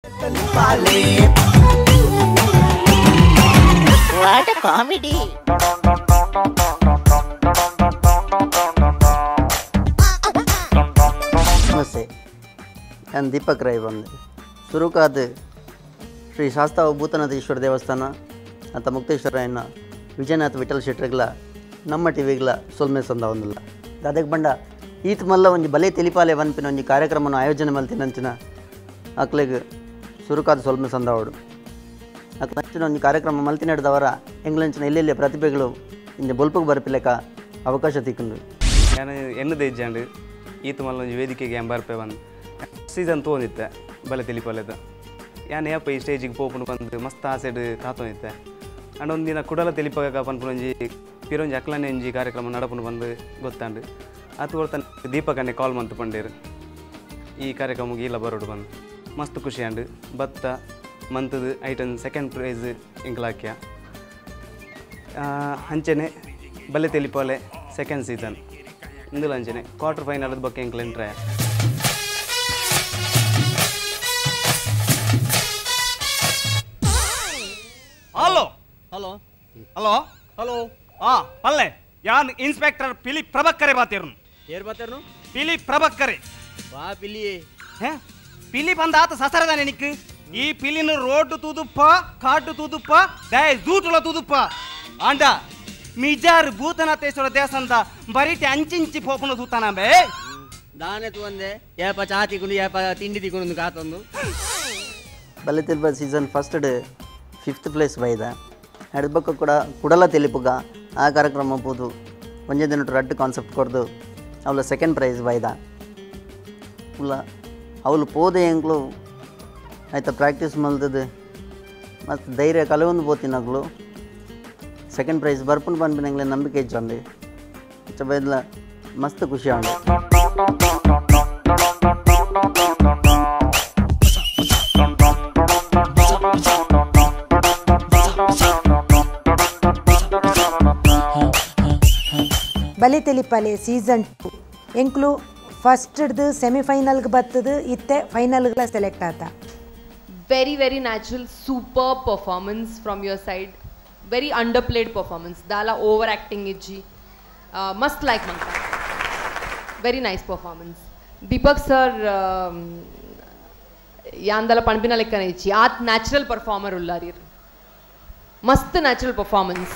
What a comedy. Namaste, ನಾನು ದೀಪಕ್ ರೈ ಬಂದೆ. ಸುರುಕಾದ ಶ್ರೀ ಶಾಸ್ತಾವ ಭೂತನಾಥೇಶ್ವರ ದೇವಸ್ಥಾನ ಅಂತ ಮುಕ್ತೇಶ್ವರಯ್ಯನ ವಿಜಯನಾಥ್ ವಿಠಲ್ ಶೆಟ್ರಿಗ್ಲ ನಮ್ಮ ಟಿವಿಗ್ಲ ಸೊಲ್ಮೆ ಸಂದ ಒಂದಿಲ್ಲ. ದಾದಕ್ಕೆ ಬಂಡ ಈತ ಮಲ್ಲ ಒಂಜಿ ಬಲೆ ತೆಲಿಪಾಲೆ ವನ್ಪಿನ ಒಂಜಿ ಕಾರ್ಯಕ್ರಮನ ಆಯೋಜನೆ ಮಲ್ತಿನಂಚಿನ ಅಕ್ಲೆಗ್ ಸುರುಕಾದ ಸೊಲ್ಮೆ ಸಂದವಡು. ಅಕ್ಲಂಚಿನ ಒಂಜಿ ಕಾರ್ಯಕ್ರಮ ಮಲ್ತಿನಡ್ದವರ ಎಂಗ್ಲಂಚಿನ ಎಲ್ಲೆಲ್ಲಿ ಪ್ರತಿಭೆಗಳು ಇಂಜ ಬೊಲ್ಪಗೆ ಬರ್ಪಿಲೆಕ ಅವಕಾಶ ತಿಕ್ಕೊಂಡು. ನಾನು ಎನ್ನದೇ ಇಜ್ಜಾಂಡು ಈತ ಮಲ್ಲ ಒಂಜಿ ವೇದಿಕೆಗೆ ಎಂಬಾರ್ಪೆ ಬಂದು ಸೀಸನ್ ತೊಗೊಂಡಿತ್ತೆ ಬಲೆ ತೆಲಿಪಾಲೆದ. ಯಾನ್ ಏಪ ಈ ಸ್ಟೇಜಿಗೆ ಪೋಪುಂಡು ಬಂದು ಮಸ್ತ್ ಆಸೆಡ್ ಕಾತೊಂದಿತ್ತೆ. ಅಂಡ್ ಒಂದಿನ ಕುಡಲ ತೆಲಿಪಾಗ ಪನ್ಪುನೊಂಜಿ ಪಿರೊಂಜಿ ಅಕ್ಲನೆ ಒಂಜಿ ಕಾರ್ಯಕ್ರಮ ನಡಪುಂಡು ಬಂದು ಗೊತ್ತಾಂಡು. ಆತು ಹೊರ್ತಾನೆ ದೀಪಕನ್ನೆ ಕಾಲ್ ಮಂತು ಪಂಡೇರು ಈ ಕಾರ್ಯಕ್ರಮಕ್ಕೆ ಇಲ್ಲ ಬರೋಡು ಬಂದು ಮಸ್ತ್ ಖುಷಿ ಆಂಡು. ಭತ್ತ ಮಂತದ item second prize ಎಂಕ್ಲಾಕ್ಯ ಅಂಚನೆ ಬಲೆ ತೆಲಿಪಾಲೆ ಸೆಕೆಂಡ್ ಸೀಸನ್ ಇಂದುಲ ಅಂಚನೆ ಕ್ವಾರ್ಟರ್ ಫೈನಲ್ ಬೊಕ್ಕ ಎಂಕ್ಲ ಎಂಟ್ರಾಯ. Hello hello hello hello ಆ ಪಲ್ಲೆ ಯಾನ್ ಇನ್ಸ್ಪೆಕ್ಟರ್ ಪಿಲಿ ಪ್ರಭಕ್ಕರೆ ಬಾತೇರ್ನು. ಏರ್ ಬಾತೇರ್ನು? ಪಿಲಿ ಪ್ರಭಕ್ಕರೆ ಬಾ ಪಿಲಿ. ಹೇ ಪಿಲಿ ಬಂದ ಆತ ಸಸರದಾನೆ ನಿಕ್. ಈ ಪಿಲಿನ ರೋಡ್ ತೂದುಪ್ಪ, ಕಾಡು ತೂದುಪ್ಪ, ದಯ ಜೂಟುಲ ತೂದುಪ್ಪ. ಆಂಡ ಮಿಜಾರ್ ಭೂತನಾಥೇಶ್ವರ ದೇವಸ್ಥಾನದ ಬರೀಟಿ ಅಂಚಿಂಚಿ ಪೋಪುನ ತೂತಾನಂಬೆ. ದಾನೆ ತೂವಂದೆ ಏಪ ಚಾ ತಿಕೊಂಡು ಏಪ ತಿಂಡಿ ತಿಕೊಂಡು ಕಾತೊಂದು. ಬಲೆ ತೆಲಿಪ season first fifth place ಬೈದ ನಡ್ಬಕ್ಕ ಕೂಡ ಕುಡಲ ತೆಲಿಪುಗ ಆ ಕಾರ್ಯಕ್ರಮ ಪೋದು ಒಂಜೇ ದಿನ ರಡ್ಡು ಕಾನ್ಸೆಪ್ಟ್ ಕೊಡ್ದು ಅವಳ ಸೆಕೆಂಡ್ ಪ್ರೈಸ್ ಬೈದ. ಉಲ್ಲ ಅವಳು ಪೋದೆ ಎಂಕ್ಲು ಆಯ್ತಾ ಪ್ರಾಕ್ಟೀಸ್ ಮಲ್ದದು ಮತ್ತು ಧೈರ್ಯ ಕಲವೊಂದು ಪೋತಿನಗ್ಲು ಸೆಕೆಂಡ್ ಪ್ರೈಸ್ ಬರ್ಪುಂಡು ಪನ್ಪಿನಂಗ್ಲೆ ನಂಬಿಕೆ ಇಜ್ಜಂದು ಬೈದ್ಲ ಮಸ್ತ್ ಖುಷಿ ಆಂಡು. ಬಲೆ ತೆಲಿಪಾಲೆ ಸೀಸನ್ 2 ಎಂಕ್ಲು ಫಸ್ಟ್ ಹಿಡ್ದು ಸೆಮಿಫೈನಲ್ಗೆ ಬರ್ತದೆ, ಇತ್ತೆ ಫೈನಲ್ಗೆ ಸೆಲೆಕ್ಟ್ ಆತ. Very very natural, super performance from your side. Very underplayed performance. ದಾಲ ಓವರ್ ಆ್ಯಕ್ಟಿಂಗ್ ಇಜ್ಜಿ, ಮಸ್ತ್ ಲೈಕ್ ಮಂತ. Very nice performance. Deepak sir ಯಾಂದಲ ಪಣಪಿನ ಲೆಕ್ಕನ ಇಜ್ಜಿ, ಆತ್ ನ್ಯಾಚುರಲ್ ಪರ್ಫಾರ್ಮರ್ ಉಲ್ಲಾರೀರ್. ಮಸ್ತ್ natural performance.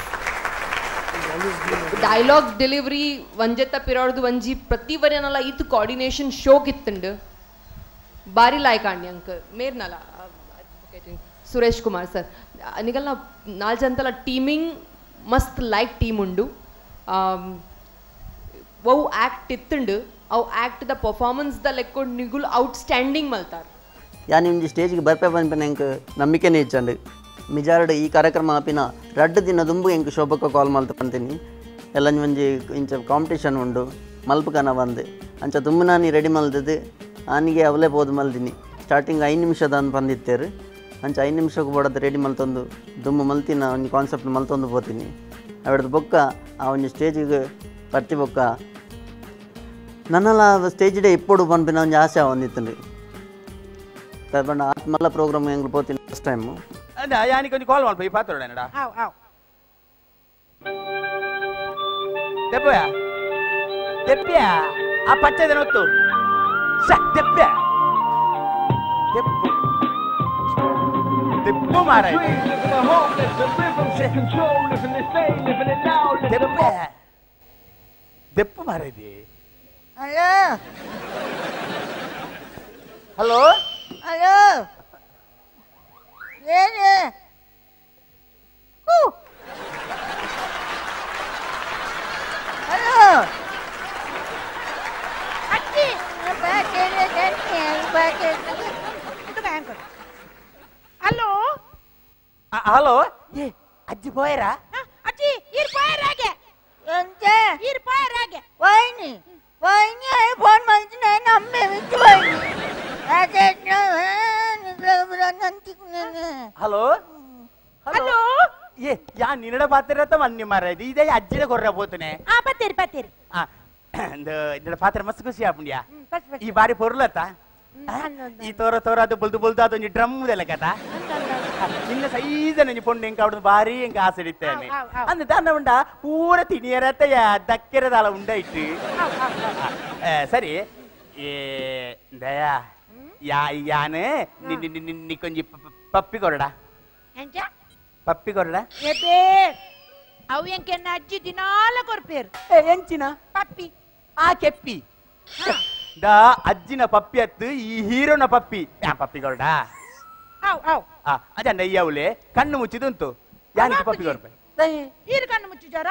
Dialogue delivery ಒಂಜೆತ್ತ ಪಿರಾಡ್ದು ಒಂಜಿ ಪ್ರತಿ ವರಿಯನಲ್ಲ ಈತು ಕೋಆರ್ಡಿನೇಷನ್ ಶೋಕ್ ಇತ್ತುಂಡು. ಬಾರಿ ಲಾಯ್ಕ್ ಆಂಡಿ ಅಂಕ ಮೇರ್ನಲ್ಲ ಸುರೇಶ್ ಕುಮಾರ್ ಸರ್ ನಿಗಲ್ನ ನಾಲ್ ಜನತಲ ಟೀಮಿಂಗ್ ಮಸ್ತ್ ಲೈಕ್ ಟೀಮ್ ಉಂಡು. ಅವು ಆ್ಯಕ್ಟ್ ಇತ್ತುಂಡು, ಅವು act the performance the ಲೆಕ್ಕೊಂಡು ನಿಗುಲ್ outstanding ಮಲ್ತಾರ್. ಯಾನ್ ಒಂಜಿ ಸ್ಟೇಜ್ಗೆ ಬರ್ಪೆ ಪನ್ಪಿನ ಎಂಕ್ ನಂಬಿಕೆನೇ ಇಚ್ಚಂಡು. ಮಿಜಾರ್ಡ್ ಈ ಕಾರ್ಯಕ್ರಮ ಆಪಿನ ರಡ್ಡು ದಿನ ದುಂಬು ಎಂಕ್ ಶೋಭಕ್ಕ ಕಾಲ್ ಮಲ್ತು ಪಂತೀನಿ. ಎಲ್ಲ ಒಂಜಿ ಇಂಚ ಕಾಂಪಿಟೇಷನ್ ಉಂಡು ಮಲ್ಪಕನ ಬಂದು ಅಂಚ ದುಂಬು ನಾನು ರೆಡಿ ಮಲ್ದದ್ದು ಆನಿಗೆ ಅವಲೇ ಪೋದು ಮಲ್ದಿನಿ. ಸ್ಟಾರ್ಟಿಂಗ್ 5 ನಿಮಿಷದ ಬಂದಿತ್ತೇರು ಅಂಚ 5 ನಿಮಿಷಕ್ಕೆ ಬೋಡದು ರೆಡಿ ಮಲ್ತೊಂದು ದುಂಬು ಮಲ್ತಿನ ಒಂಜಿ ಕಾನ್ಸೆಪ್ಟ್ ಮಲ್ತೊಂದು ಪೋತೀನಿ. ಅವೆಡ್ದು ಬೊಕ್ಕ ಆ ಒಂಜಿ ಸ್ಟೇಜಿಗೆ ಬರ್ತಿ ಬೊಕ್ಕ ನನ್ನೆಲ್ಲ ಸ್ಟೇಜ್ ಡೇ ಇಪ್ಪೊಡು ಪನ್ಪಿನ ಒಂಜಿ ಆಸೆ ಒಂದಿತ್ತುಂಡು. ಪಂಡ ಆತ್ಮಲ್ಲ ಪ್ರೋಗ್ರಾಮ್ ಎಂಗ್ಲು ಪೋತೀನಿ ಫಸ್ಟ್ ಟೈಮು. ಯಾನಿಗೆ ಒಂಜಿ ಕಾಲ್ ಮಲ್ಪ ಈ ಪಾತ್ರ ಆವ್ ಆವ್ ದೆಪ್ಪಯ ದೆಪ್ಪ್ಯ ಆ ಪಚ್ಚದ ಒತ್ತು ಸ ದೆಪ್ಪ್ಯ ದೆಪ್ಪು ದೆಪ್ಪು ಮಾರಾಯ ದೆಪ್ಪ ದೆಪ್ಪು ಮಾರಾಯ. Hello hello hello ಏನು ಹಲೋ ಅಜ್ಜಿ ಹಲೋ ಹಲೋ ಏ ಅಜ್ಜಿ ಪೋಯರಾ? ಅಜ್ಜಿ ಇರ್ ಪೋಯರಾಗೆ ಎಂತ ಇರ್ ಪೋಯರಾಗೆ ವಾಯಿನಿ ವಾಯಿನಿ ಫೋನ್ ಮಾಡ್ತೀನಿ ನಮ್ಮೆ ಬಿಟ್ಟು ವಾಯಿನಿ. ಹಲೋ ಹಲೋ ಏ ಯಾ ನಿನ್ನಡ ಪಾತ್ರ ಮನ್ನಿ ಮಾರ ಇದೇ ಅಜ್ಜಿನ ಕೊರ್ರ ಪೋತನೆ. ಪತ್ತೇರಿ ಪತ್ತೇರಿ ನಿನ್ನಡ ಪಾತ್ರ ಮಸ್ತ್ ಖುಷಿ ಆಪುಂಡ್ಯಾ. ಈ ಬಾರಿ ಪೊರ್ಲತ್ತ ಈ ತೋರ ತೋರ ಅದು ಬೊಲ್ದು ಬೊಲ್ದು ಅದೊಂದು ಡ್ರಮ್ ದೆಲ್ಲ ಕಥಾ ನಿನ್ನ ಸೈಜ್ ನಂಜಿ ಪೊಣ್ಣು ಎಂಕ ಅವಡು ಬಾರಿ ಎಂಕ ಆಸೆ ಇಡ್ತೇನೆ ಅಂದ ದಾನ ಉಂಡ ಪೂರ ತಿನಿಯರತ್ತ ದಕ್ಕೆರದಾಲ ಉಂಡ ಇಟ್ಟು ಸರಿ ಏ ದಯಾ ಯಾ ಯಾನೆ ನಿಕ್ಕೊಂಜಿ ಪಪ್ಪಿ ಕೊರಡ ಪಪ್ಪಿ ಕೊರಡ ಅವು ಎಂಕೆನ್ನ ಅಜ್ಜಿ ದಿನಾಲ ಕೊರ್ಪೇರು ಎಂಚಿನ ಪಪ್ಪಿ ಆ ಕೆಪ್ಪಿ ದಾ ಅಜ್ಜಿನ ಪಪ್ಪಿ ಅತ್ತು ಈ ಹೀರೋನ ಪಪ್ಪಿ ಪಪ್ಪಿ ಕೊರಡ ಅಜಂಡ ಅಯ್ಯಾವುಲೆ ಕಣ್ಣು ಮುಚ್ಚಿದುಂಟು ಯಾನಿಗೆ ಪಪ್ಪಿ ಕೊರ್ಪೆ ಈರು ಕಣ್ಣು ಮುಚ್ಚಿದಾರ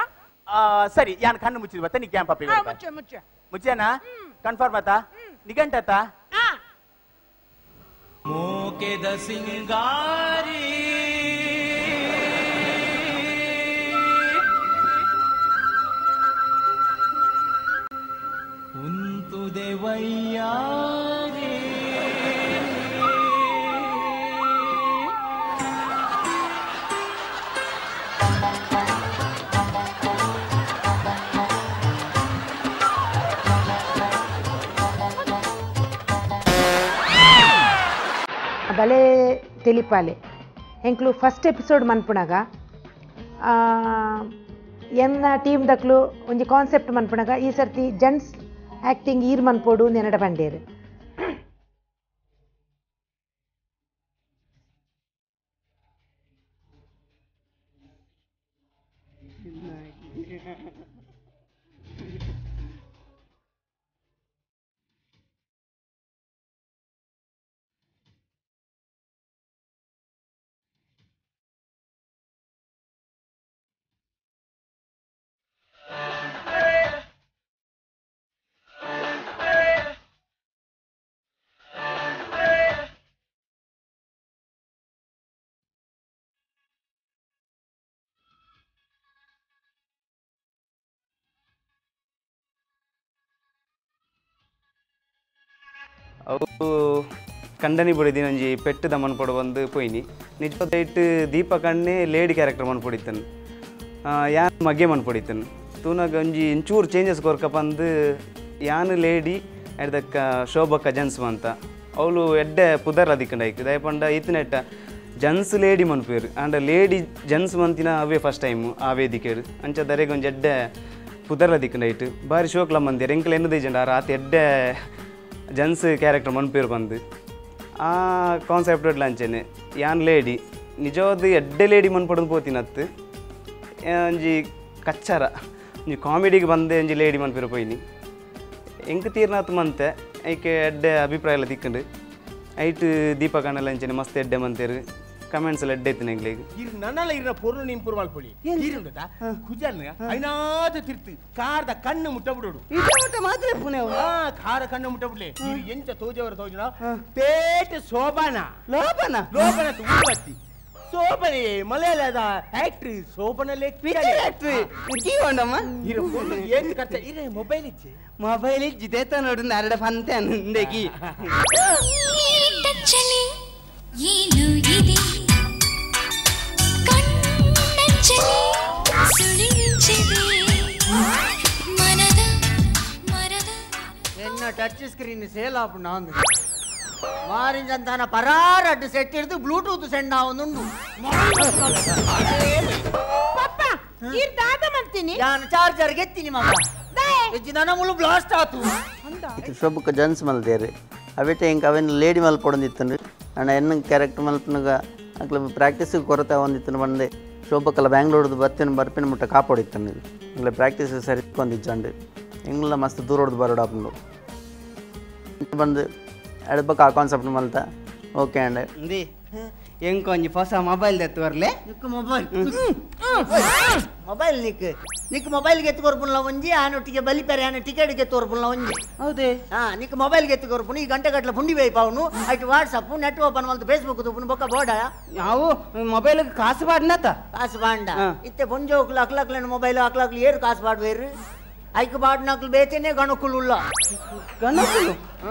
ಸರಿ ಯಾನ್ ಕಣ್ಣು ಮುಚ್ಚಿದ್ ಬತ್ತ ನಿಕ್ ಯಾನ್ ಪಪ್ಪಿ ಕೊರ್ಪೆ ಮುಚ್ಚ ಮುಚ್ಚ ಮುಚ್ಚೇನಾ ಕನ್ಫರ್ಮ್ ಆತಾ ನಿಗಂಟತಾ ಮೋಕೆದ ಸಿಂಗಾರಿ ಉಂತುದೆ ವೈಯಾರಿ ಬಲೆ ತೆಲಿಪಾಲೆ ಎಂಕ್ಲು ಫಸ್ಟ್ ಎಪಿಸೋಡ್ ಮನ್ಪುಣಗ ಎನ್ನ ಟೀಮ್ ದಕ್ಲು ಒಂಜಿ ಕಾನ್ಸೆಪ್ಟ್ ಮನ್ಪುಣಗ ಈ ಸರ್ತಿ ಜೆಂಟ್ಸ್ ಆ್ಯಕ್ಟಿಂಗ್ ಈರ್ ಮನ್ಪೋಡು ನೆನಡ ಬಂಡೇರು ಅವು ಕಂಡನಿ ಬಡಿದಿನ ಒಂಜಿ ಪೆಟ್ಟದ ಮನ್ಪೊಡು ಬಂದು ಪೋಯಿನಿ ನಿಜವಾದ ಇಟ್ಟು ದೀಪಕಣ್ಣೆ ಲೇಡಿ ಕ್ಯಾರೆಕ್ಟರ್ ಮನ್ಪೊಡಿತ್ತನು ಯಾನ್ ಮಗೆ ಮನ್ಪೊಡಿತ್ತನು ತೂನಾಗ ಒಂಜಿ ಇಂಚೂರು ಚೇಂಜಸ್ ಕೊರ್ಕ ಬಂದು ಯಾನ್ ಲೇಡಿ ಎಡ್ದಕ್ಕ ಶೋಭಕ್ಕ ಜನ್ಸ್ ಅಂತ ಅವಳು ಎಡ್ಡೆ ಪುದರ್ ಅದಿಕ್ಕಂಡ ಐಕ್ ದಯಪಂಡ ಇತ್ತಿನೆಟ್ಟ ಜನ್ಸ್ ಲೇಡಿ ಮನ್ಪೇರು ಆಂಡ ಲೇಡಿ ಜನ್ಸ್ ಮಂತಿನ ಅವೇ ಫಸ್ಟ್ ಟೈಮು ಆ ವೇದಿಕೆರು ಅಂಚ ದರೆಗೆ ಒಂಜಿ ಎಡ್ಡೆ ಪುದರ್ ಅದಿಕ್ಕಂಡ ಇಟ್ಟು ಬಾರಿ ಶೋಕ್ಲ ಮಂದಿರ ಎಂಕಲ್ ಎನ್ನದೇ ಜಂಡ ಆ ರಾತಿ ಎಡ್ಡೆ ಜನ್ಸ್ ಕ್ಯಾರೆಕ್ಟರ್ ಮನ್ಪೇರು ಬಂದು ಆ ಕಾನ್ಸೆಪ್ಟ್ ಅಂಚೆನೆ ಯಾನ್ ಲೇಡಿ ನಿಜವಾದ ಎಡ್ಡೆ ಲೇಡಿ ಮನ್ಪೊಡೊಂದು ಪೋತಿನತ್ತು ಒಂಜಿ ಕಚ್ಚಾರ ಒಂಜಿ ಕಾಮಿಡಿಗೆ ಬಂದೆ ಒಂಜಿ ಲೇಡಿ ಮನ್ಪೇರು ಪೋಯಿನಿ ಎಂಕ್ ತೀರ್ನಾತ್ ಮಂತೆ ಐಕೆ ಎಡ್ಡೆ ಅಭಿಪ್ರಾಯ ಎಲ್ಲ ತಿಕ್ಕಂಡು ಐಟ್ ದೀಪಕಣ್ಣೆಲ್ಲ ಅಂಚೆನೆ ಮಸ್ತ್ ಎಡ್ಡೆ ಮಂತೇರು ಕಮೆಂಟ್ಸ್ ಎಲ್ಲ ಎಡ್ಡೆ ಇತ್ತು ಎಂಗ್ಲಿಗೆ ಇರು ನನ್ನಲ್ಲ ಇರ ಪೊರ್ಲು ನಿಂಪುರ್ ಮಲ್ಪೊಳಿ ಇರುಂಡದ ಕುಜಲ್ನ ಐನಾದ ತಿರ್ತು ಕಾರದ ಕಣ್ಣು ಮುಟ್ಟ ಬಿಡೋಡು ಮುಟ್ಟ ಮಾತ್ರ ಪುಣೆ ಕಾರ ಕಣ್ಣು ಮುಟ್ಟ ಬಿಡ್ಲಿ ಇರು ಎಂಚ ತೋಜವರ ತೋಜನ ಪೇಟ ಶೋಭಾನ ಲೋಭನ ಲೋಭನ ಉತ್ಪತ್ತಿ ಶೋಭನೆ ಮಲಯಾಳದ ಆಕ್ಟ್ರಿ ಶೋಭನ ಆಕ್ಟ್ರಿ ಉಜ್ಜಿ ಇರು ಪೊರ್ಲು ಏನ್ ಖರ್ಚ ಇರೆ ಮೊಬೈಲ್ ಇಚ್ಚೆ ಮೊಬೈಲ್ ಇಜ್ಜಿ ದೇತ ನೋಡು ನಾರಡ ಪಂತೆ ಅಂದೆಗಿ ಏನು ಇದೆ ಕಣ್ಣಂಚಲಿ ಸುಳಿಂಚಿದೆ ಮನದ ಮರದ ಎನ್ನ ಟಚ್ ಸ್ಕ್ರೀನ್ ಸೇಲ್ ಆಪುಂಡು ಅಂದು ಮಾರಿಂಜಂತಾನ ಪರಾರಡ್ಡು ಸೆಟ್ ಹಿಡಿದು ಬ್ಲೂಟೂತ್ ಸೆಂಡ್ ಆವೊಂದುಂಡು ಪಪ್ಪ ಈರ್ ದಾದ ಮಂತೀನಿ ಯಾನ್ ಚಾರ್ಜರ್ ಗೆತ್ತೀನಿ ಮಗ ಹೆಚ್ಚಿನ ಮುಳು ಬ್ಲಾಸ್ಟ್ ಆತು ಇದು ಶೋಭಕ್ಕ ಜನ್ಸ್ ಮಲ್ದೇರು ಅವೆಟೆ ಇಂಕ ಅವೇನು ಲೇಡಿ ಮಲ್ಪೊಡೊಂದಿತ್ತಂದು ಅಣ್ಣ ಎನ್ನ ಕ್ಯಾರೆಕ್ಟರ್ ಮಲ್ಪನಗ ಅಕ್ಲ ಪ್ರಾಕ್ಟೀಸ್ ಕೊರತೆ ಒಂದಿತ್ತನು ಬಂದೆ ಶೋಭಕ್ಕಲ್ಲ ಬ್ಯಾಂಗ್ಳೂರ್ದು ಬತ್ತಿನ ಬರ್ಪಿನ ಮುಟ್ಟ ಕಾಪಾಡಿತ್ತನು ಇಂಗ್ಲ ಪ್ರಾಕ್ಟೀಸ್ ಸರಿ ಕೊಂದಿಜ್ಜಂಡು ಇಂಗ್ಲ ಮಸ್ತ್ ದೂರ ಹೊಡ್ದು ಬರೋಡಾಪುಂಡು ಬಂದು ಎಡ್ಬಕ್ಕ ಆ ಕಾನ್ಸೆಪ್ಟ್ ಮಲ್ತ ಓಕೆ ಅಂಡ್ ಇಂದಿ ಎಂಕೊಂಜಿ ಹೊಸ ಮೊಬೈಲ್ ದತ್ತು ಬರ್ಲೆ ನಿಕ್ಕು ಮೊಬೈಲ್ ಮೊಬೈಲ್ ನಿಕ್ ನಿಕ್ ಮೊಬೈಲ್ ಗೆತ್ತು ಕೊರ್ಪುನ್ಲ ಒಂಜಿ ಆನೊಟ್ಟಿಗೆ ಬಲಿಪೆರೆ ಆನ ಟಿಕೆಟ್ ಗೆತ್ತು ಕೊರ್ಪುನ್ಲ ಒಂಜಿ ಹೌದೇ ಹಾ ನಿಕ್ ಮೊಬೈಲ್ ಗೆತ್ತು ಕೊರ್ಪುನು ಈ ಗಂಟೆ ಗಟ್ಟಲೆ ಪುಂಡಿ ಬೇಯ್ಪಾವನು ಐಟ್ ವಾಟ್ಸಪ್ ನೆಟ್ ಓಪನ್ ಮಲ್ತು ಫೇಸ್ಬುಕ್ ತೂಪುನು ಬೊಕ್ಕ ಬೋಡ ನಾವು ಮೊಬೈಲ್ ಕಾಸು ಬಾಡ್ನತ ಕಾಸು ಬಾಂಡ ಇತ್ತೆ ಪೊಂಜೋಕ್ಲು ಅಕ್ಲಕ್ಲೇನು ಮೊಬೈಲ್ ಅಕ್ಲಕ್ಲು ಏರು ಕಾಸು ಬಾಡ್ವೇರು ಐಕ್ ಬಾಡ್ನಕ್ಲು ಬೇತೇನೆ ಗಣಕುಲು ಉಲ್ಲ ಗಣಕುಲು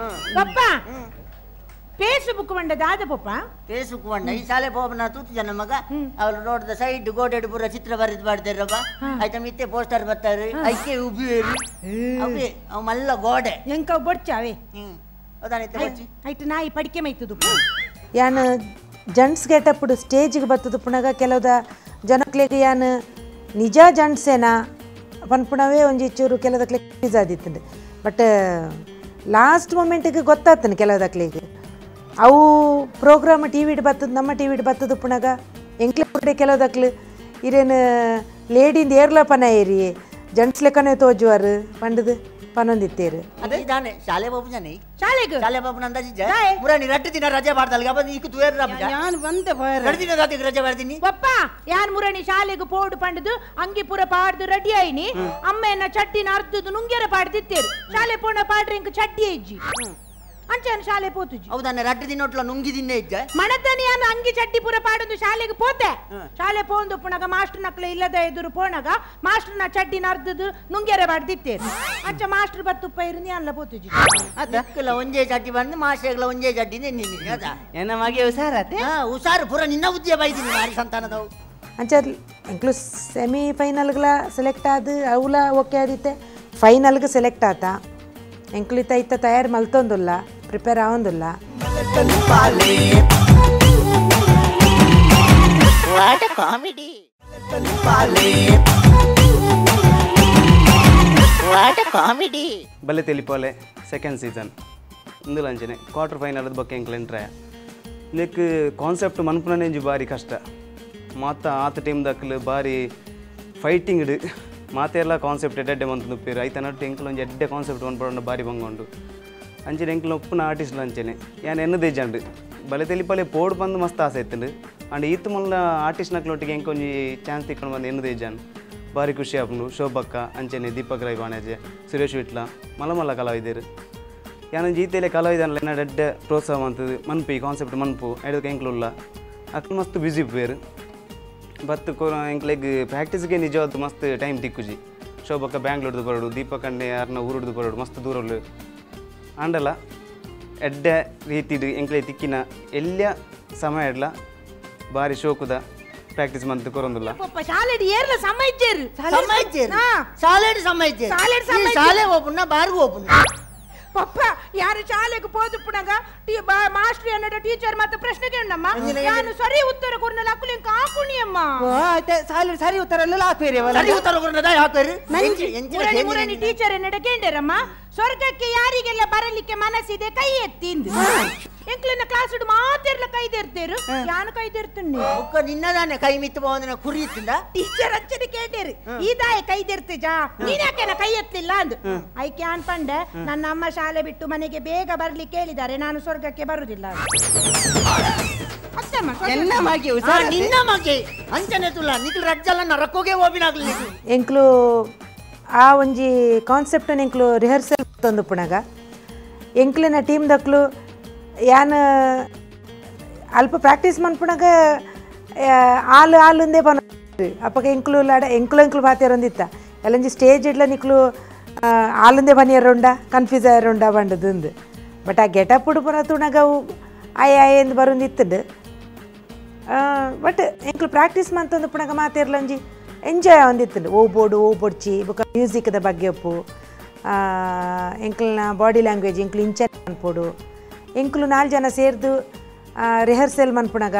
ಪಪ್ಪ ಫೇಸ್ಬುಕ್ ಬಂಡ ದಾದ ಪಪ್ಪ ಫೇಸ್ಬುಕ್ ಬಂಡ ಈ ಶಾಲೆ ಪೋಪನ ತೂತು ಜನ ಮಗ ಅವ್ರು ರೋಡ್ದ ಸೈಡ್ ಗೋಡೆಡ್ ಪೂರ ಚಿತ್ರ ಬರೆದು ಬಾಡ್ತಾರಪ್ಪ ಆಯ್ತಾ ಮಿತ್ತೆ ಪೋಸ್ಟರ್ ಬರ್ತಾರೆ ಐಕೆ ಉಬ್ಬಿಯರು ಅವೇ ಅವ್ ಮಲ್ಲ ಗೋಡೆ ಎಂಕ ಬೊಡ್ಚಾವೆ ಐಟ್ ನಾಯಿ ಪಡಿಕೆ ಮೈತದು ಯಾನ್ ಜಂಟ್ಸ್ ಗೆಟಪ್ ಸ್ಟೇಜ್ಗೆ ಬತ್ತದು ಪುನಗ ಕೆಲವದ ಜನಕ್ಲೆಗ್ ಯಾನ್ ನಿಜ ಜಂಟ್ಸೇನಾ ಪನ್ಪುಣವೇ ಒಂಜಿ ಚೂರು ಕೆಲವದಕ್ಲೆ ಕನ್ಫ್ಯೂಸ್ ಆದಿತ್ತುಂಡು ಬಟ್ ಲಾಸ್ಟ್ ಮೊಮೆಂಟಿಗೆ ಗೊತ್ತಾತನು ಕೆಲವದಕ್ಲೆಗ್ ಅವು ಪ್ರೋಗ್ರಾಮ್ ಟಿ ವಿಡ್ ಬತ್ತದು ನಮ್ಮ ಟಿ ವಿಡ್ ಬತ್ತದು ಪುನಗ ಎಂಕ್ಲೆ ಕಡೆ ಕೆಲವದಕ್ಲು ಇರೇನು ಲೇಡಿಂದ ಏರ್ಲ ಪನ ಏರಿ ಜಂಟ್ಸ್ ಲೆಕ್ಕನೇ ತೋಜುವಾರು ಪಂಡದು ಪನೊಂದಿತ್ತೇರು ಅದೇ ಶಾಲೆ ಬಾಬು ಶಾಲೆಗೆ ಶಾಲೆ ಬಾಬು ನಂದಾಜಿ ಮುರಾಣಿ ರಟ್ಟು ದಿನ ರಜೆ ಮಾಡ್ದಲ್ಗ ಬಂದು ಈಗ ತುವೇರ್ ಯಾನ್ ಬಂದೆ ಎರಡು ದಿನ ರಾತ್ರಿಗೆ ರಜೆ ಮಾಡ್ತೀನಿ ಪಪ್ಪ ಯಾನ್ ಮುರಣಿ ಶಾಲೆಗೆ ಪೋಡು ಪಂಡದು ಅಂಗಿ ಪೂರ ಪಾಡ್ದು ರೆಡಿ ಆಯ್ನಿ ಅಮ್ಮ ಎನ್ನ ಚಡ್ಡಿನ ಅರ್ಧದು ನುಂಗ್ಯರ ಪಾಡ್ದಿತ್ತೇರು ಶಾಲೆ ಪೋಣ ಪಾಡ್ರೆ ಇಂಕ ಚಡ್ಡಿ ಇಜ್ಜಿ ಅಂಚಾನ ಶಾಲೆ ಪೋತುಜಿ ಹೌದಾನೆ ರಟ್ಟು ದಿನ ಒಟ್ಲ ನುಂಗಿ ದಿನ ಇಜ್ಜ ಮಣತನಿ ಯಾನ್ ಅಂಗಿ ಚಡ್ಡಿ ಪೂರ ಪಾಡೊಂದು ಶಾಲೆಗೆ ಪೋತೆ ಶಾಲೆ ಪೋಂದು ಪುಣಗ ಮಾಸ್ಟರ್ ನಕ್ಲೆ ಇಲ್ಲದ ಎದುರು ಪೋಣಗ ಮಾಸ್ಟರ್ನ ಚಡ್ಡಿನ ಅರ್ಧದು ನುಂಗ್ಯರ ಪಾಡ್ದಿತ್ತೇರು ಅಂಚ ಮಾಸ್ಟರ್ ಬತ್ತುಪ್ಪ ಇருந்து ಅಲ್ಲ ಪೋತುಜಿ ಅದಕ್ಕೆಲ್ಲ ಒಂಜೇ ಚಡ್ಡಿ ಬಂದು ಮಾಸ್ಟರ್ಗಳ ಒಂಜೇ ಚಡ್ಡಿ ನಿನ್ನೆ ಎನ್ನ ಮಗೆ ಹುಷಾರತೆ ಹುಷಾರು ಪೂರ ನಿನ್ನ ಬುದ್ಧಿಯ ಬೈದಿನಿ ಮಾರಿ ಸಂತಾನದವು ಅಂಚ ಎಂಕ್ಲು ಸೆಮಿ ಫೈನಲ್ಗಳ ಸೆಲೆಕ್ಟ್ ಆದ ಅವುಲ ಓಕೆ ಆದಿತ್ತೆ ಫೈನಲ್ಗೆ ಸೆಲೆಕ್ಟ್ ಆತ ಎಂಕ್ಲು ಇತ್ತ ಇತ್ತ ತಯಾರು ಮಲ್ತೊಂದುಲ್ಲ prepare ಆವೊಂದುಲ್ಲ what comedy what comedy ಬಲ್ಲೆ ತೆಲಿಪಾಲೆ ಸೆಕೆಂಡ್ ಸೀಸನ್ ಇಂದುಲ ಅಂಚನೆ ಕ್ವಾರ್ಟರ್ ಫೈನಲ್ ಬೊಕ್ಕ ಎಂಕ್ಲ ಎಂಟ್ರಾಯ ನೆಕ್ ಕಾನ್ಸೆಪ್ಟ್ ಮನ್ಪುನನೇ ಬಾರಿ ಕಷ್ಟ ಮಾತ ಆತ ಟೀಮ್ ದಕ್ಕಲು ಬಾರಿ ಫೈಟಿಂಗ್ ಇಡು ಮಾತೆಲ್ಲ ಕಾನ್ಸೆಪ್ಟ್ ಎಡ್ಡೆ ಮಂತು ಪೇರು ಐತ ನಟ್ಟು ಎಂಕ್ಲ ಒಂಜಿ ಎಡ್ಡೆ ಕಾನ್ಸೆಪ್ಟ್ ಮನ್ಪುನ ಬಾರಿ ಬಂಗೊಂಡು ಅಂಚನೆ ಎಂಕ್ಲ ಒಪ್ಪುನ ಆರ್ಟಿಸ್ಟ್ ಅಂಚನೆ ಯಾನ್ ಎನ್ನದೇ ಜಂಡು ಬಲೆ ತೆಲಿಪಾಲೆ ಪೋಡು ಬಂದು ಮಸ್ತ್ ಆಸೆ ಇತ್ತುಂಡು ಅಂಡ್ ಈತ್ ಮುಲ್ಲ ಆರ್ಟಿಸ್ಟ್ ನಕ್ಲೊಟ್ಟಿಗೆ ಎಂಕೊಂಜಿ ಚಾನ್ಸ್ ತಿಕ್ಕೊಂಡು ಬಂದು ಎನ್ನದೇ ಜನ್ ಬಾರಿ ಖುಷಿ ಆಪುಂಡು ಶೋಭಕ್ಕ ಅಂಚನೆ ದೀಪಕ್ ರೈ ಬಾಣಾಜೆ ಸುರೇಶ್ ವಿಟ್ಲ ಮಲ್ಲ ಮಲ್ಲ ಕಲಾವಿದರು ಯಾನೊಂಜಿ ಈತೆಲೆ ಕಲಾವಿದನಲ್ಲ ಎನ್ನ ಎಡ್ಡೆ ಪ್ರೋತ್ಸಾಹ ಮಂತದು ಮನ್ಪು ಈ ಕಾನ್ಸೆಪ್ಟ್ ಮನ್ಪು ಎಡಕ್ಕೆ ಎಂಕ್ಲುಲ್ಲ ಅಕ್ಲು ಮಸ್ತ್ ಬ್ಯುಸಿ ಪೇರು ಬತ್ತು ಕೊ ಎಂಕ್ಲೆಗ್ ಪ್ರಾಕ್ಟೀಸ್ಗೆ ನಿಜವಾದ ಮಸ್ತ್ ಟೈಮ್ ತಿಕ್ಕುಜಿ ಶೋಭಕ್ಕ ಬ್ಯಾಂಗ್ಳೂರ್ದು ಬರೋಡು ದೀಪಕ್ ಅಣ್ಣೆ ಯಾರನ್ನ ಊರುಡ್ದು ಬರೋಡು ಮಸ್ತ್ ದೂರಲ್ಲು ಆಂಡಲ ಎಡ್ಡೆ ರೀತಿಡು ಎಂಕ್ಲೆ ತಿಕ್ಕಿನ ಎಲ್ಲ ಸಮಯ ಇಡ್ಲ ಬಾರಿ ಶೋಕುದ ಪ್ರಾಕ್ಟೀಸ್ ಮಂತ್ ಕೊರೊಂದುಲ್ಲ ಪಪ್ಪ ಶಾಲೆಡ್ ಏರ್ಲ ಸಮಯ ಇಜ್ಜೇರು ಸಮಯ ಇಜ್ಜೇರು ಶಾಲೆಡ್ ಸಮಯ ಇಜ್ಜೇರು ಶಾಲೆಡ್ ಸಮಯ ಶಾಲೆ ಓಪುನ ಬಾರ್ಗು ಓಪುನ ಪಪ್ಪ ಯಾರು ಶಾಲೆಗೆ ಪೋದುಪ್ಪುನಗ ಮಾಸ್ಟರ್ ಅನ್ನಡ ಟೀಚರ್ ಮತ್ತೆ ಪ್ರಶ್ನೆ ಕೇಳಮ್ಮ ನಾನು ಸರಿ ಉತ್ತರ ಕೊರ್ನಲ ಅಕ್ಕುಲಿಂಕ ಹಾಕುಣಿಯಮ್ಮ ಸಾಲು ಸರಿ ಉತ್ತರ ಅಲ್ಲ ಹಾಕ್ಬೇರಿ ಸರಿ ಉತ್ತರ ಕೊರ್ನದ ಹಾಕ್ಬೇರಿ ಮುರಣಿ ಮುರಣಿ ಟೀಚರ್ ಅನ್ನಡ ಕೇಂಡರಮ್ಮ ಸ್ವರ್ಗಕ್ಕೆ ಯಾರಿಗೆಲ್ಲ ಬರಲಿಕ್ಕೆ ಮನಸ್ಸಿದೆ ಕೈ ಎತ್ತಿಂದು ಎಂಕ್ಲಿನ ಕ್ಲಾಸ್ ಮಾತಿರ್ಲ ಕೈದೇರ್ತೇರು ಯಾನು ಕೈದೇರ್ತುಣ್ಣಿ ಒಕ್ಕ ನಿನ್ನದಾನೆ ಕೈ ಮಿತ್ತು ಬಾವಂದನ ಕುರಿ ಇತ್ತಿಂದ ಟೀಚರ್ ಅಂಚನೆ ಕೇಂಡೇರು ಈದಾಯ ಕೈದೇರ್ತಿಜಾ ನೀನ್ ಯಾಕೆನ ಕೈ ಎತ್ತಲಿಲ್ಲ ಅಂದು ಐಕೆ ಅನ್ಪಂಡೆ ನನ್ನ ಅಮ್ಮ ಶಾಲೆ ಬಿಟ್ಟು ಮನೆಗೆ ಬೇಗ ಬರ್ಲಿಕ್ಕೆ ಹೇಳಿದ್ದಾರೆ ನಾನು ಸ್ವರ್ಗಕ್ಕೆ ಬರುದಿಲ್ಲ ನಿನ್ನ ಮಗೆ ಹುಷಾರು ನಿನ್ನ ಮಗೆ ಅಂಚನೆ ತುಲ್ಲ ನಿಕ್ಲು ರಜ್ಜಲ್ಲ ನರಕೋಗೆ ಓಬಿನಾಗ್ಲಿ ಎಂಕ್ಲು ಆ ಒಂಜಿ ಕಾನ್ಸೆಪ್ಟ್ ಎಂಕ್ಲು ರಿಹರ್ಸಲ್ ತಂದು ಪುಣಗ ಎಂಕ್ಲಿನ ಟೀಮ್ ದಕ್ಲು ಯಾನ್ ಅಲ್ಪ ಪ್ರಾಕ್ಟೀಸ್ ಮನ್ಪುಣಗ ಆಲು ಆಲುಂದೇ ಪನ ಅಪ್ಪಗ ಎಂಕ್ಲು ಲಾಡ ಎಂಕ್ಲು ಎಂಕ್ಲು ಬಾತೇರೊಂದಿತ್ತ ಎಲ್ಲಂಜಿ ಸ್ಟೇಜ್ ಇಡ್ಲ ನಿಕ್ಲು ಆಲುಂದೇ ಬನಿಯರುಂಡ ಕನ್ಫ್ಯೂಸ್ ಆಯರುಂಡ ಬಂಡದುಂದು ಬಟ್ ಆ ಗೆಟಪ್ ಉಡುಪುನ ತುಣಗ ಅವು ಆಯ್ ಆಯ್ ಎಂದು ಬರುಂದಿತ್ತುಂಡು ಬಟ್ ಎಂಕ್ಲು ಪ್ರಾಕ್ಟೀಸ್ ಮಂತೊಂದು ಪುಣಗ ಮಾತೇರ್ಲಂಜಿ ಎಂಜಾಯ್ ಒಂದಿತ್ತುಂಡು ಓ ಬೋರ್ಡು ಓ ಬೊಡ್ಚಿ ಬೊಕ ಮ್ಯೂಸಿಕ್ದ ಬಗ್ಗೆ ಒಪ್ಪು ಎಂಕ್ಲನ ಬಾಡಿ ಲ್ಯಾಂಗ್ವೇಜ್ ಎಂಕ್ಲು ಇಂಚ ಅನ್ಪೋಡು ಎಂಕ್ಲು ನಾಲ್ಕು ಜನ ಸೇರ್ದು ರಿಹರ್ಸಲ್ ಮನ್ಪುಣಗ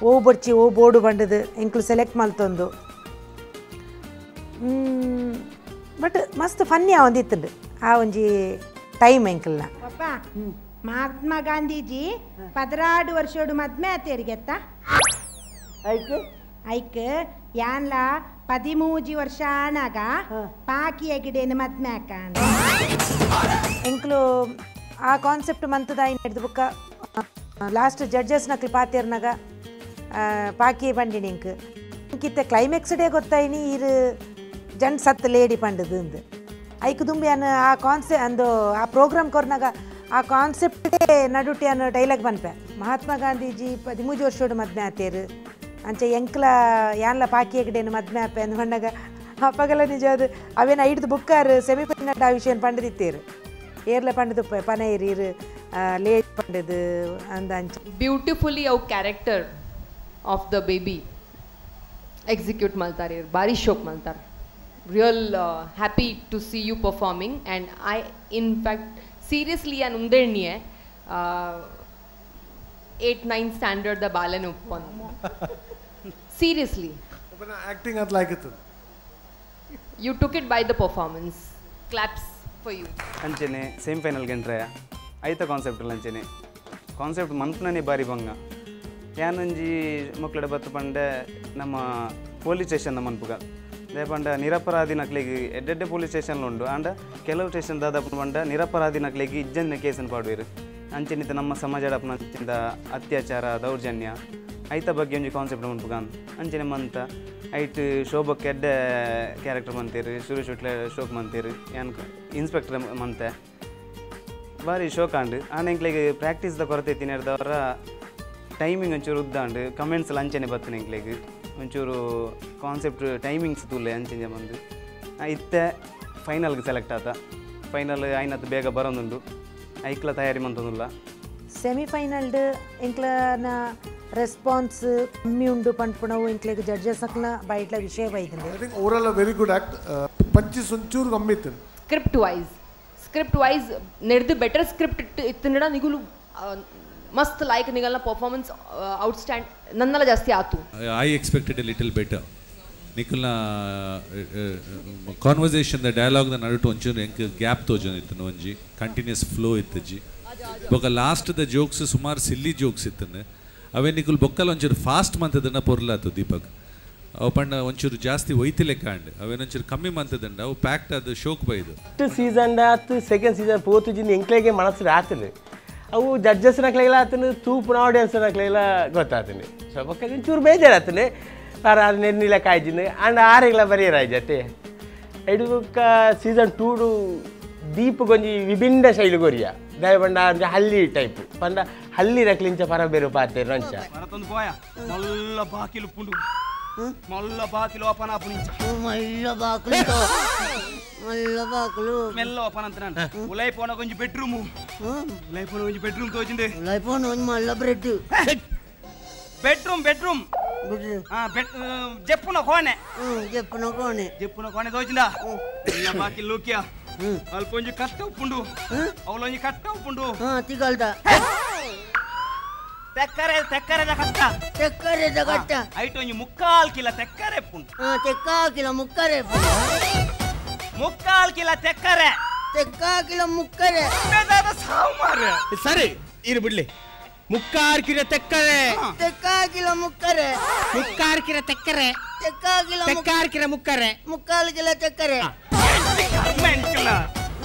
ಓ ಬೊಡ್ಚಿ ಓ ಬೋರ್ಡು ಬಂಡದು ಎಂಕ್ಲು ಸೆಲೆಕ್ಟ್ ಮಲ್ತೊಂದು ಬಟ್ ಮಸ್ತ್ ಫನ್ನಿ ಒಂದಿತ್ತುಂಡು ಆ ಒಂಜಿ ಟೈಮ್ ಎಂಕ್ಲನ ಪಪ್ಪ ಮಹಾತ್ಮ ಗಾಂಧೀಜಿ 16 ವರ್ಷೋಡು ಮದ್ಮೆ ಆತೇರಿಗೆತ್ತ ಐಕ್ ಐಕ್ ಯಾನ್ಲ 13 ವರ್ಷ ಆನಾಗ ಪಾಕಿಯ ಗಿಡೇನು ಮದ್ಮೆ ಆಕ ಎಂಕ್ಲು ಆ ಕಾನ್ಸೆಪ್ಟ್ ಮಂತದ ಹಿಡ್ದು ಬುಕ್ಕ ಲಾಸ್ಟ್ ಜಡ್ಜಸ್ ನಕ್ಲು ಪಾತೇರ್ನಾಗ ಪಾಕಿ ಬಂಡಿನಿ ಇಂಕ್ ಇಂಕಿತ್ತ ಕ್ಲೈಮ್ಯಾಕ್ಸ್ ಡೇ ಗೊತ್ತಾಯಿನಿ ಇರು ಜನ್ ಸತ್ ಲೇಡಿ ಪಂಡದು ಅಂದು ಐಕ್ ದುಂಬಿ ಅನ್ನ ಆ ಕಾನ್ಸೆ ಅಂದು ಆ ಪ್ರೋಗ್ರಾಮ್ ಕೊರ್ನಾಗ ಆ ಕಾನ್ಸೆಪ್ಟೇ ನಡುಟಿ ಅನ್ನೋ ಡೈಲಾಗ್ ಬನ್ಪೆ ಮಹಾತ್ಮ ಗಾಂಧೀಜಿ 13 ವರ್ಷೋಡು ಮದ್ಮೆ ಆತೇರು ಅಂಚೆ ಎಂಕ್ಲ ಯಾನ್ಲ ಪಾಕಿ ಗಿಡೇನು ಮದ್ಮೆ ಆಪೆ ಅಂದ್ ಬಂಡಾಗ ಅಪ್ಪಗೆಲ್ಲ ನಿಜ ಅದು ಅವೇನು ಐಡ್ದು ಬುಕ್ಕಾರು ಸೆಮಿಫೈನಲ್ ಆ ವಿಷಯ ಪಂಡದಿತ್ತೇರು ಏರ್ಲ ಪಂಡದು ಪನೈರು ಇರು ಲೇಟ್ ಪಂಡದು ಅಂದ ಅಂಚೆ ಬ್ಯೂಟಿಫುಲಿ ಅವು character of the baby execute ಮಲ್ತಾರೆ ಭಾರಿ ಶೋಕ್ ಮಲ್ತಾರೆ real happy to see you performing and I in fact seriously ಯಾನ್ ಉಂದೆಣ್ಣಿಯೆ 8-9 standard the ಬಾಲೆನ್ ಉಪ್ಪೊಂದು seriously acting at like it. You took it by the performance. Claps for you. ಅಂಚೆನೆ semifinal ಗೆಂಟ್ರೆ ಐತ concept ಅಂಚೆನೆ concept ಮನ್ಪುನನೇ ಬಾರಿ ಬಂಗ ಯಾನೊಂಜಿ ಮಕ್ಕಳ ಬತ್ತು ಪಂಡೆ ನಮ್ಮ ಪೊಲೀಸ್ ಸ್ಟೇಷನ್ ಮನ್ಪುಗ ಪಂಡ ನಿರಪರಾಧಿ ನಕ್ಲಿಗೆ ಎಡ್ಡೆಡ್ಡೆ ಪೊಲೀಸ್ ಸ್ಟೇಷನ್ ಉಂಡು ಆಂಡ ಕೆಲವು ಸ್ಟೇಷನ್ ದಾದಪ್ಪ ಪಂಡ ನಿರಪರಾಧಿ ನಕ್ಲಿಗೆ ಇಜ್ಜಂದಿನ ಕೇಸನ್ನು ಪಾಡುವೆರು ಅಂಚೆನಿತ ನಮ್ಮ ಸಮಾಜ ಅಂಚಿಂದ ಅತ್ಯಾಚಾರ ದೌರ್ಜನ್ಯ ಐತ ಬಗ್ಗೆ ಒಂಜಿ ಕಾನ್ಸೆಪ್ಟ್ ಮನ್ಪುಗ ಅಂಚೆನೆ ಮಂತ ಐಟ್ ಶೋಭಕ್ಕೆ ಎಡ್ಡೆ ಕ್ಯಾರೆಕ್ಟರ್ ಮಂತೀರು ಸುರೇಶ್ ಉಟ್ಲೆ ಶೋಕ್ ಮಂತೀರು ಯಾನ್ ಇನ್ಸ್ಪೆಕ್ಟರ್ ಮಂತೆ ಭಾರಿ ಶೋಕ್ ಆಂಡ್ ಆಂಡ ಎಂಕ್ಲೆಗ್ ಪ್ರಾಕ್ಟೀಸ್ದ ಕೊರತೆ ತಿನ್ನೆರ್ದವರ ಟೈಮಿಂಗ್ ಒಂಚೂರು ಉದ್ದಾಂಡ್ ಕಮೆಂಟ್ಸ್ ಎಲ್ಲ ಅಂಚೆನೆ ಬತ್ತನೆ ಎಂಕ್ಲೆಗ್ ಒಂಚೂರು ಕಾನ್ಸೆಪ್ಟ್ ಟೈಮಿಂಗ್ಸ್ ತೂಲೆ ಅಂಚೆನೆ ಬಂದು ಇತ್ತೆ ಫೈನಲ್ಗೆ ಸೆಲೆಕ್ಟ್ ಆತ ಫೈನಲ್ ಐನತ್ತು ಬೇಗ ಬರೋದುಂಡು ಐಕ್ಲ ತಯಾರಿ ಮಂತೊಂದುಲ್ಲ ಸೆಮಿಫೈನಲ್ಡ್ ಎಂಕ್ಲನ ರೆಸ್ಪಾನ್ಸ್ ಕಮ್ಮಿ ಉಂಡು ಪನ್ಪುನವು ಎಂಕ್ಲೆಗ್ ಜಡ್ಜಸ್ ಅಕ್ಲ ಬೈಟ್ಲ ವಿಷಯ ಬೈದಂಡೆ. I think overall a very good act. ಪಂಚಿ ಒಂಚೂರು ಕಮ್ಮಿ ಇತ್ತು. ಸ್ಕ್ರಿಪ್ಟ್ ವೈಸ್ ನೆಡ್ದು ಬೆಟರ್ ಸ್ಕ್ರಿಪ್ಟ್ ಇತ್ತಂಡ ನಿಗುಲು ಮಸ್ತ್ ಲೈಕ್ ನಿಗಲ್ನ ಪರ್ಫಾರ್ಮೆನ್ಸ್ ಔಟ್ಸ್ಟ್ಯಾಂಡ್ ನನ್ನಲ್ಲ ಜಾಸ್ತಿ ಆತು. I expected a little better. ನಿಕಲ್ನ conversation the dialogue the ನಡುಟು ಒಂಚೂರು ಎಂಕ್ ಗ್ಯಾಪ್ ತೋಜೊಂದು ಇತ್ತು ಒಂಜಿ ಕಂಟಿನ್ಯೂಸ್ ಫ್ಲೋ ಇತ್ತಜ್ಜಿ ಬೊಕ ಲಾಸ್ಟ್ the jokes ಸುಮಾರು ಸಿಲ್ಲಿ ಜೋಕ್ಸ್ ಇತ್ತಂದು ಅವೇ ನಿಕುಲ್ ಬೊಕ್ಕಲ್ ಒಂಚೂರು ಫಾಸ್ಟ್ ಮಂತದನ್ನ ಪೊರ್ಲಾತು ದೀಪಕ್ ಅವು ಪಂಡ ಒಂಚೂರು ಜಾಸ್ತಿ ಒಯ್ತಿ ಲೆಕ್ಕ ಅಂಡ್ ಅವೇನೊಂಚೂರು ಕಮ್ಮಿ ಮಂತದಂಡ ಅವು ಪ್ಯಾಕ್ಟ್ ಅದು ಶೋಕ್ ಬೈದು. ಫಸ್ಟ್ ಸೀಸನ್ ಆತು ಸೆಕೆಂಡ್ ಸೀಸನ್ ಪೋತುಜಿಂದ ಎಂಕ್ಲೆಗೆ ಮನಸ್ಸು ಆತದೆ ಅವು ಜಡ್ಜಸ್ ನಕ್ಲೆಲ್ಲ ಆತನು ತೂಪುನ ಆಡಿಯನ್ಸ್ ನಕ್ಲೆಲ್ಲ ಗೊತ್ತಾತನೆ ಸೊ ಬೊಕ್ಕ ಒಂಚೂರು ಬೇಜಾರಾತನೆ ಪಾರ ನೆನ್ನಿಲ ಕಾಯ್ಜಿನ ಆಂಡ್ ಆರೆಗ್ಲ ಬರಿಯರಾಯ್ಜತೆ ಐಡು ಬೊಕ್ಕ ಸೀಸನ್ 2 ದೀಪಗೊಂಜಿ ವಿಭಿನ್ನ ಶೈಲಿ ಗೊರಿಯ ದಯ ಪಂಡ ಒಂಜಿ ಹಳ್ಳಿ ಟೈಪ್ ಪಂಡ ಹಳ್ಳಿ ರಕ್ಲಿಂಚ ಪರ ಬೇರು ಪಾತೆ ರಂಚ ಮರತೊಂದು ಪೋಯ ಮಲ್ಲ ಬಾಕಿಲು ಪುಂಡು ಮಲ್ಲ ಬಾಕಿಲು ಓಪನ್ ಆಪುನಿಂಚ ಮಲ್ಲ ಬಾಕಿಲು ಮಲ್ಲ ಬಾಕಿಲು ಮೆಲ್ಲ ಓಪನ್ ಅಂತ ನಾನು ಉಲೈ ಪೋನ ಒಂಜಿ ಬೆಡ್ರೂಮ್ ಉಲೈ ಪೋನ ಒಂಜಿ ಬೆಡ್ರೂಮ್ ತೋಜಿಂದೆ ಉಲೈ ಪೋನ ಒಂಜಿ ಮಲ್ಲ ಬ್ರೆಡ್ ಬೆಡ್ರೂಮ್ ಬೆಡ್ರೂಮ್ ಜಪ್ಪುನ ಕೋಣೆ ಜಪ್ಪುನ ಕೋಣೆ ಜಪ್ಪುನ ಕೋಣೆ ತೋಜಿಂದ ಮಲ್ಲ ಬಾಕಿಲು ಲೂಕಿಯ ಅಲ್ಪ ಒಂಜಿ ಕಟ್ಟ ಉಪ್ಪುಂಡು ಅವಳೊಂಜಿ ಕಟ್ಟ ಉಪ್ಪುಂಡು ತಿಗಲ್ದ ತೆಕ್ಕರೆ ತೆಕ್ಕರೆದ ಕಟ್ಟ ತೆಕ್ಕರೆದ ಕಟ್ಟ ಐಟ್ ಒಂಜಿ ಮುಕ್ಕಾಲ್ ಕಿಲ ತೆಕ್ಕರೆ ಉಪ್ಪುಂಡು ತೆಕ್ಕಾ ಕಿಲ ಮುಕ್ಕರೆ ಮುಕ್ಕಾಲ್ ಕಿಲ ತೆಕ್ಕರೆ ತೆಕ್ಕಾ ಕಿಲ ಮುಕ್ಕರೆ ಸಾವು ಮಾರ್ರೆ ಸರಿ ಇರು ಬಿಡ್ಲಿ ಮುಕ್ಕಾರ್ ಕಿಲ ತೆಕ್ಕರೆ ತೆಕ್ಕಾ ಕಿಲ ಮುಕ್ಕರೆ ಮುಕ್ಕಾರ್ ಕಿಲ ತೆಕ್ಕರೆ ತೆಕ್ಕಾ ಕಿಲ ತೆಕ್ಕಾರ್ ಕಿಲ ಮುಕ್ಕರೆ ಮುಕ್ಕಾಲ್ ಕಿಲ ತೆಕ್ಕರೆ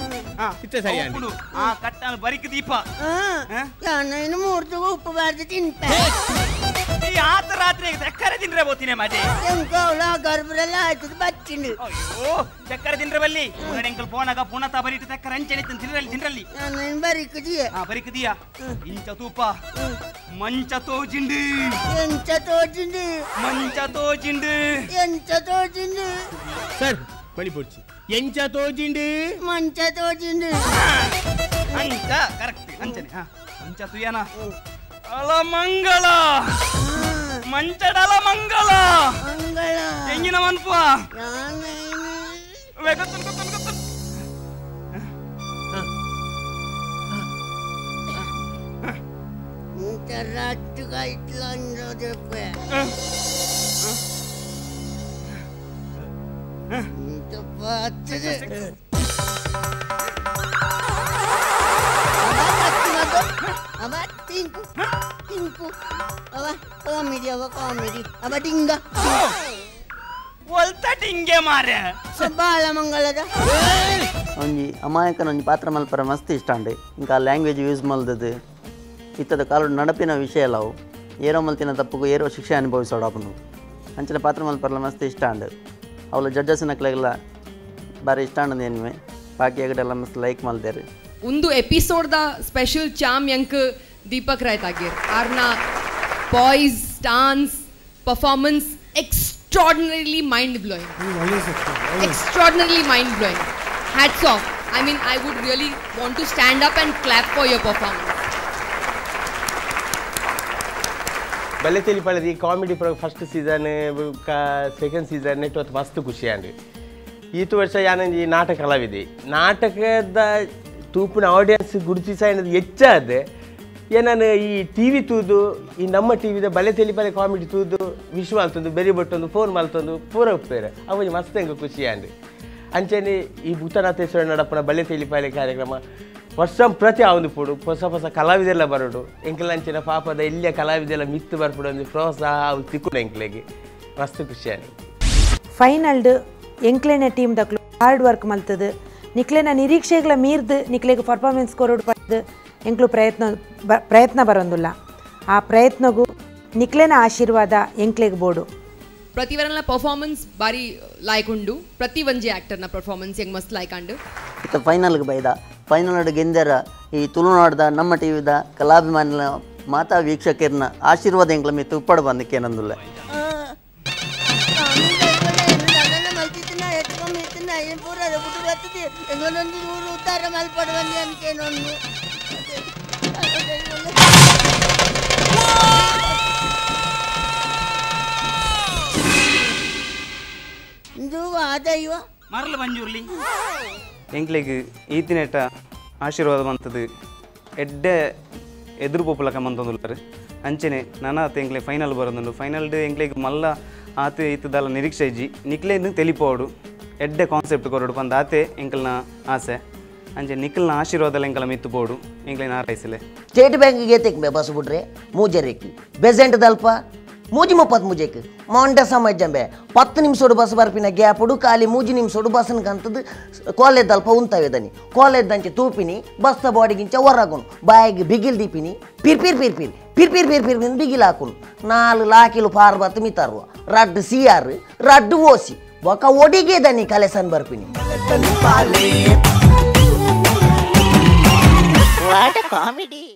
ಬರಿಕ್ ದೀಪ ಮೂರ್ತು ಉಪ್ಪು ಬಾರ್ದು ತಿಂತ ಈ ಆತ ರಾತ್ರಿ ಸಕ್ಕರೆ ತಿಂದ್ರೆ ಬೋತಿನೇ ಮಾಜೆ ಗರ್ಭರೆಲ್ಲ ಆಯ್ತದ ಬಚ್ಚಿಂಡು ಅಯ್ಯೋ ಸಕ್ಕರೆ ತಿಂದ್ರೆ ಬಲ್ಲಿ ಎಂಕಲ್ ಫೋನಾಗ ಪುನಃ ಬರಿಟ್ಟು ಸಕ್ಕರೆ ಅಂಚನೆ ತಿಂದ್ರಲ್ಲಿ ತಿಂದ್ರಲ್ಲಿ ಬರಿಕ್ ದಿಯ ಬರಿಕ್ ದಿಯ ಇಂಚ ತೂಪ ಮಂಚ ತೋಜಿಂಡು ಎಂಚ ತೋಜಿಂಡು ಮಂಚ ತೋಜಿಂಡು ಎಂಚ ತೋಜಿಂಡು ಸರ್ ಬಳಿ ಪೊಡ್ಚಿ ಎಂಚ ತೋಜಿಂಡು ಮಂಚ ತೋಜಿಂಡು ಅಂಚ ಕರೆಕ್ಟ್ ಅಂಚನೆ ಅಂಚ ತುಯನ ಅಲ ಮಂಗಳ ಮಂಚಡಲ ಮಂಗಳ ಮಂಗಳ ಎಂಗಿನ ಮನ್ಪುವ ಒಂಜಿ ಅಮಾಯಕನ ಒಂಜಿ ಪಾತ್ರ ಮಲ್ಪರ ಮಸ್ತ್ ಇಷ್ಟ ಅಂಡೆ ಇಂಕ ಆ ಲ್ಯಾಂಗ್ವೇಜ್ ಯೂಸ್ ಮಲ್ದದು ಇತ್ತದ ಕಾಲು ನಡಪಿನ ವಿಷಯ ಅಲ್ಲವು ಏರೋ ಮಲ್ತಿನ ತಪ್ಪುಗು ಏರೋ ಶಿಕ್ಷೆ ಅನುಭವಿಸೋಡಪ್ಪನು ಅಂಚಿನ ಪಾತ್ರ ಮಲ್ಪರಲ ಮಸ್ತ್ ಇಷ್ಟ ಅಂಡ್ ಅವಳ ಜಡ್ಜಸ್ ನಕ್ಲೆಗೆಲ್ಲ ಬಾರಿ ಇಷ್ಟ ಅಂಡ್ ಏನ್ಮೆ ಬಾಕಿ ಎಗಡೆಲ್ಲ ಮಸ್ತ್ ಲೈಕ್ ಮಲ್ದೇರು. ಒಂದು ಎಪಿಸೋಡ್ the special charm ಎಂಕ್ ದೀಪಕ್ ರಾಯ್ ತಾಗೀರ್ ಆರ್ನ poise dance performance extraordinarily mind blowing, extraordinarily mind blowing. Hats off. I mean, I would really want to stand up and clap for your performance. ಬಲ್ಲೆ ತೆಲಿಪಳದಿ comedy first season second season net ಮಸ್ತ್ ಖುಷಿ ಅಂಡ್ ಈತು ವರ್ಷ ಯಾನಂಜಿ ನಾಟಕ ಕಲಾವಿದೆ ನಾಟಕದ ತೂಪಿನ audience ಗುರುತಿಸ ಹೆಚ್ಚಾದ ಏನಾನು ಈ T V ತೂದು ಈ ನಮ್ಮ ಟಿ ವಿದ ಬಲೆ ತೆಲಿಪಲೆ ಕಾಮಿಡಿ ತೂದು ವಿಶ್ ಮಲ್ತೊಂದು ಬೆರಿ ಬಟ್ಟೊಂದು ಫೋನ್ ಮಲ್ತೊಂದು ಪೂರ ಉಪ್ಪೇರು ಅವು ಮಸ್ತ್ ಎಂಕ್ ಖುಷಿ ಆಂಡ್. ಅಂಚನೆ ಈ ಭೂತನಾಥೇಶ್ವರ ನಡಪನ ಬಲೆ ತೆಲಿಪಾಲೆ ಕಾರ್ಯಕ್ರಮ ವರ್ಷ ಪ್ರತಿ ಆವೊಂದು ಪೋಡು ಹೊಸ ಹೊಸ ಕಲಾವಿದೆಲ್ಲ ಬರೋಡು ಎಂಕಲ್ ಅಂಚಿನ ಪಾಪದ ಎಲ್ಲಿಯ ಕಲಾವಿದೆಲ್ಲ ಮಿತ್ತು ಬರ್ಪುಡು ಒಂದು ಪ್ರೋತ್ಸಾಹ ಅವು ತಿಕ್ಕುಡು ಎಂಕ್ಲೆಗೆ ಮಸ್ತ್ ಖುಷಿ ಆಂಡ್. ಫೈನಲ್ಡ್ ಎಂಕ್ಲೆನ ಟೀಮ್ ದಕ್ಲು ಹಾರ್ಡ್ ವರ್ಕ್ ಮಲ್ತದು ನಿಕ್ಲೆನ ನಿರೀಕ್ಷೆಗಳ ಮೀರ್ದು ನಿಕ್ಲೆಗ್ ಪರ್ಫಾರ್ಮೆನ್ಸ್ ಕೊರಡು ಪಡೆದು ಎಂಕ್ಲು ಪ್ರಯತ್ನ ಬರೋಂದಿಲ್ಲ. ಆ ಪ್ರಯತ್ನಗೂ ನಿಕ್ಲೆನ ಆಶೀರ್ವಾದ ಎಂಕ್ಲೆಗ್ ಬೋಡು. ಪ್ರತಿವರನ ಪರ್ಫಾರ್ಮೆನ್ಸ್ ಬಾರಿ ಲಾಯ್ಕ್ ಉಂಡು, ಪ್ರತಿ ಒಂಜಿ ಆಕ್ಟರ್ನ ಪರ್ಫಾರ್ಮೆನ್ಸ್ ಹೆಂಗ್ ಮಸ್ತ್ ಲಾಯ್ಕ್ ಅಂಡು. ಇತ್ತ ಫೈನಲ್ಗೆ ಬೈದ ಫೈನಲ್ ಗೆಂದರ ಈ ತುಳುನಾಡ್ದ ನಮ್ಮ ಟಿವಿದ ಕಲಾಭಿಮಾನಿನ ಮಾತಾ ವೀಕ್ಷಕರನ್ನ ಆಶೀರ್ವಾದ ಎಂಕ್ಲ ಮಿತ್ತು ಉಪ್ಪಡ ಬಂದಕ್ಕೇನಂದುಲ್ಲ. ಮರಳು ಬಂಜೂರ್ಲಿ ಎಂಕ್ಲೆಗ್ ಈತಿನೇಟ ಆಶೀರ್ವಾದ ಬಂತದು ಎಡ್ಡೆ ಎದುರು ಪೋಪುಲಕ ಮಂತೊಂದುಲ್ಲಾರು. ಅಂಚನೆ ನನ ಆತ ಎಂಕ್ಲೆ ಫೈನಲ್ ಬರೋದುಂಡು. ಫೈನಲ್ ಎಂಕ್ಲೆಗ್ ಮಲ್ಲ ಆತ ಇತ್ತದಲ್ಲ ನಿರೀಕ್ಷೆ ಇಜ್ಜಿ ನಿಕ್ಲೇನು ತೆಲಿಪೋಡು ಎಡ್ಡೆ ಕಾನ್ಸೆಪ್ಟ್ ಕೊರಡು ಪಂದ ಆತೆ ಎಂಕಲ್ನ ಆಸೆ. ಅಂಚೆ ನಿಖಲ್ನ ಆಶೀರ್ವಾದ ಎಂಕಲ ಮಿತ್ತು ಬೋಡು ಎಂಕ್ಲೇನ ಆರೈಸಲೆ. ಸ್ಟೇಟ್ ಬ್ಯಾಂಕ್ಗೆ ಏತಕ್ಕೆ ಬೇ ಬಸ್ ಬಿಡ್ರೆ ಮೂಜರೇಕಿ ಬೆಸೆಂಟ್ ದಲ್ಪ ಮೂಜಿ ಮುಪ್ಪತ್ತು ಮುಜೆಕ್ ಮೊಂಡ ಸಮಾಜಂಬೆ 10 ನಿಮಿಷೋಡು ಬಸ್ ಬರ್ಪಿನ ಗ್ಯಾಪುಡು ಖಾಲಿ 3 ನಿಮಿಷೋಡು ಬಸ್ನ ಕಂತದ್ದು ಕಾಲೇಜ್ ದಲ್ಪ ಉಂತಾವೇದನಿ ಕಾಲೇಜ್ ದಂಚೆ ತೂಪಿನಿ ಬಸ್ತ ಬಾಡಿಗಿಂಚ ಹೊರಗುನು ಬಾಯಿಗೆ ಬಿಗಿಲ್ ದೀಪಿನಿ ಪಿರ್ ಪಿರ್ ಪಿರ್ ಪಿರ್ ಪಿರ್ ಪಿರ್ ಪಿರ್ ಪಿರ್ ಬಿಗಿಲ್ ಹಾಕುನು 4 ಲಾಕಿಲು ಪಾರ್ ಬತ್ತು ಮಿತಾರುವ ರಡ್ಡು ಸಿ ಆರ್ ರಡ್ಡು ಓಸಿ ಒಕ ಒಡಿಗೆ ದನಿ ಕಲೆಸನ್ ಬರ್ಪಿನಿ. What a comedy.